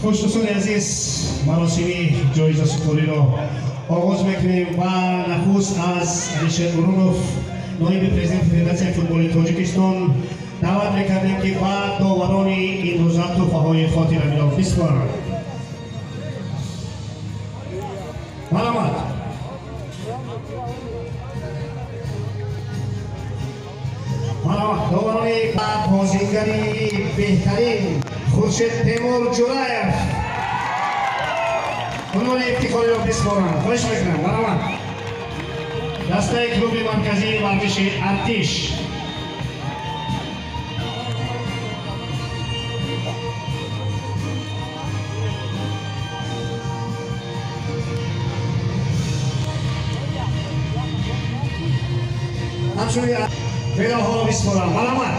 Хуш, дӯстони азиз, маросими ҷоизасупориро оғоз мекунем ва нахуст аз Алишер Урунов, ноиби президенти Федератсияи футболи Тоҷикистон, даъват мекардем, ки ба доварони имрӯза тӯҳфаҳои хотиравиро бисупоранд. Марҳамат. Марҳамат, доварони бозигари беҳтарин Хуршед Темур Ҷураев унвони ифтихориро бисупоранд. Хоҳиш мекунам, марҳамат. Дастаи клуби марказии варзиши Артиш. Ҳамчунин медалҳоро бисупоранд. Марҳамат.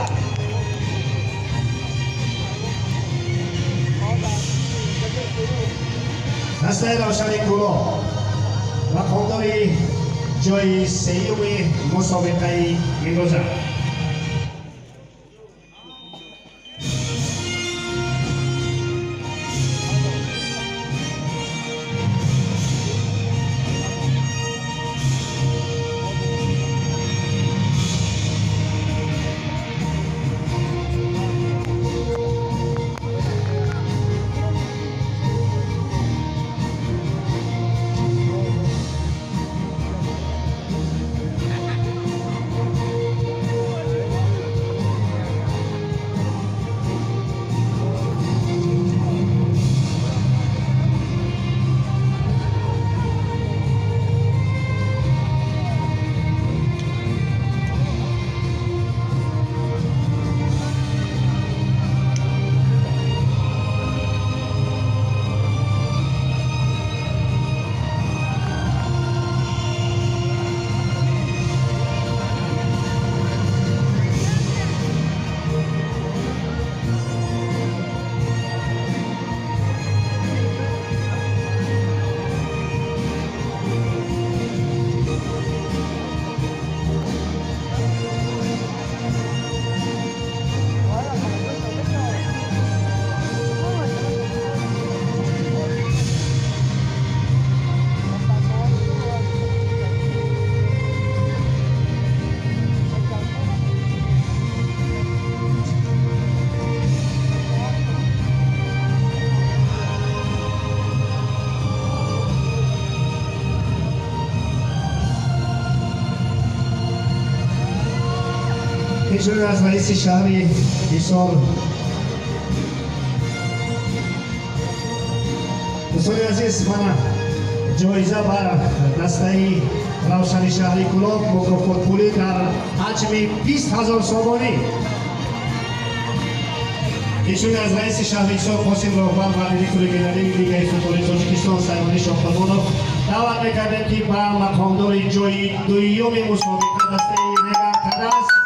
Дастаи Равшани Кӯлоб, мақомдори ҷои сеюми мусобиқаи имрӯза. Инчунин аз раиси шаҳри Ҳисор. Дӯстони азиз, мана ҷоиза ба дастаи Равшани шаҳри Кӯлоб, мукофотпулӣ дар ҳаҷми 20 000 сомонӣ. Инчунин аз раиси шаҳри Ҳисор Қосим Роҳбар ва директори генералии Лигаи футболи Тоҷикистон Сайёни Шоҳқурбонов даъват мекардем, ки ба мақомдори ҷои дуюми мусобиқа, дастаи Регар-ТадАЗ.